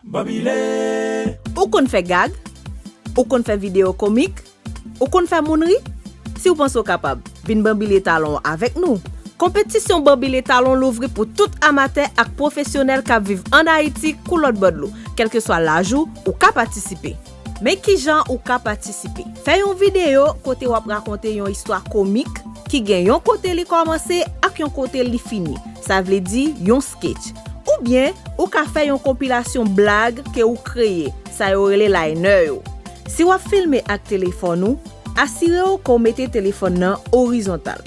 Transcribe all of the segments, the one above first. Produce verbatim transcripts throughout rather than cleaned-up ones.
Banbile. Ou konn fè gag? Ou konn fè videyo komik? Ou konn fè moun ri? Si w panse w kapab, vin banbile talon w avèk nou. Konpetisyon Banbile Talon louvri pou tout amatè ak pwofesyonèl k ap viv ann Ayiti kou lòt bò dlo. Kèlkeswa laj ou, ou ka patisipe. Men kijan ou ka patisipe. Fè yon videyo kote w ap rakonte yon istwa komik ki gen yon kote li kòmanse ak yon kote li fini. Sa vle di yon sketch. Oubyen, ou ka fè yon konpilasyon blag ke ou kreye, sa yo rele liner yo. Si w ap filme ak telefòn ou, asire w ke w mete telefòn nan orizontal.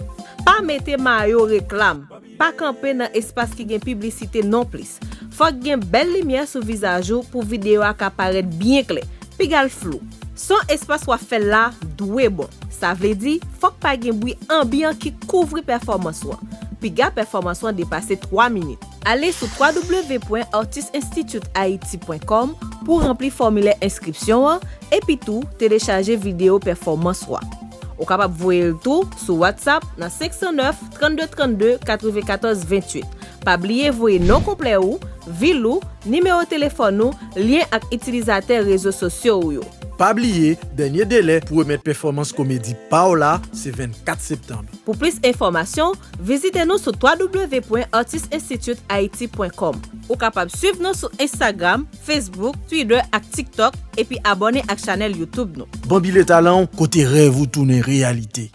Pa mete mayo reklam. Pa kanpe nan espas ki gen piblisite nonplis. Fòk gen bèl limyè sou vizaj ou pou videyo a ka parèt byen klè. Piga l flou. Son espas w ap fè l la dwe bon. Sa vle di, fòk pa gen bri anbyan ki kouvri pèfòmans ou an. Piga pèfòmans ou an depase twa minit. Ale sou w w w pwen artist institute haiti pwen com pou w ranpli fòmilè enskripsyon an, epi tou telechaje videyo pèfòmans ou a. Ou kapab voye l tou sou WhatsApp nan senk san nèf, trannde trannde, katrevenkatòz venntuit. Pa bliye voye non konplè ou, vil ou, nimewo telefòn ou, lyen ak itilizatè rezo sosyo ou yo. Pa bliye, dènye delè pou remèt pèfòmans komedi pa w la se vennkat septanm. Pou plis enfòmasyon, vizite nou sou w w w pwen artist institute haiti pwen com. Ou kapab swiv nou sou Instagram, Facebook, Twitter ak TikTok, epi abòne ak chanèl YouTube nou. Banbile Talan w, kote rèv ou tounen reyalite.